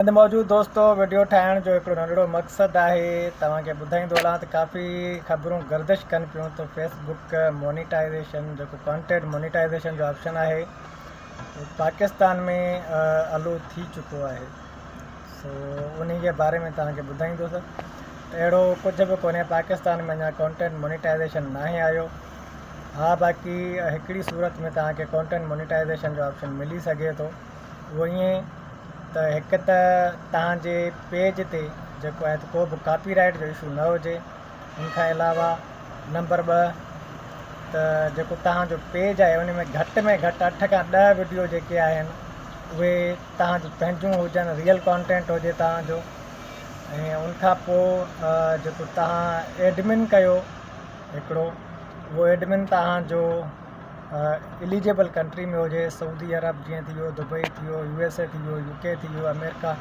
هند موجود دوستو وڊيو ٺاهڻ جو هڪڙو ننڍڙو مقصد آهي توهان کي ٻڌائيندو هلان ته ڪافي خبرون گردش ڪن پيون ته فيس بڪ مونيٽائزيشن جيڪو ڪانٽينٽ مونيٽائزيشن جو آپشن آهي پاڪستان ۾ الو ٿي چڪو آهي سو انهي جي باري ۾ توهان کي ٻڌائيندوس ته اهڙو ڪجهه به ڪونهي پاڪستان ۾ اڃا ڪانٽينٽ مونيٽائزيشن ناهي آيو ها باقي هڪڙي صورت ۾ توهان کي ڪانٽينٽ مونيٽائزيشن جو آپشن ملي سگهي ٿو اهو ائين ته هڪ ته توهان جي پيج تي جيڪو آهي ته ڪو به ڪاپي رائيٽ جو اشو نه هجي ان کان علاوه نمبر 2 ته جيڪو توهان جو پيج آهي ان ۾ گهٽ ۾ گهٽ 8 کان 10 وڊيو جيڪي آهن اهي توهان جون پنهنجون هجن ريئل ڪانٽينٽ هجي توهان جو ۽ ان کان پوء جيڪو توهان ايڊمن ڪيو هڪڙو اهو ايڊمن توهان جو اليجبل ڪنٽري ۾ هجي سعودي عرب جيئن ٿي ويو دبئي ٿي ويو يو ايس اي ٿي ويو يو ڪي ٿي ويو آمريڪا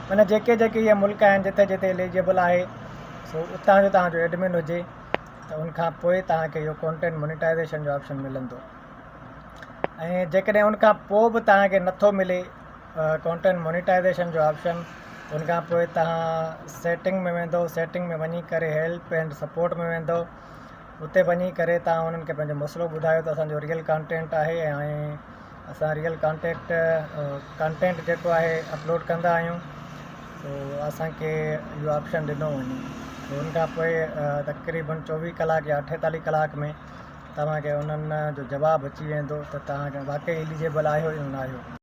معنيٰ جيڪي جيڪي اهي ملڪ آهن جتي جتي اليجبل آهي سو اتان جو توهان جو ايڊمن هجي ته ان کان پوء توهان کي اهو ڪانٽينٽ مونيٽائزيشن جو آپشن ملندو ۽ جيڪڏهن ان کان پوء به توهان کي نٿو ملي ڪانٽينٽ مونيٽائزيشن جو آپشن ان کان پوء توهان سيٽنگ ۾ ويندو سيٽنگ ۾ وڃي ڪري هيلپ اينڊ سپورٽ ۾ ويندو اتي وڃي ڪري توهان انهن کي پنهنجو مسئلو ٻڌايو ته اسان جو ريئل ڪانٽينٽ آهي ۽ اسان ريئل ڪانٽيڪٽ ڪانٽينٽ جيڪو آهي اپلوڊ ڪندا آهيون تو اسان کي اهو آپشن ڏنو وڃي تو ان کان پوء تقريبن 24 ڪلاڪ يا 48 ڪلاڪ ۾ توهان کي انهن جو جواب اچي ويندو ته توهان واقعي اليجبل آهيو يا نه آهيو.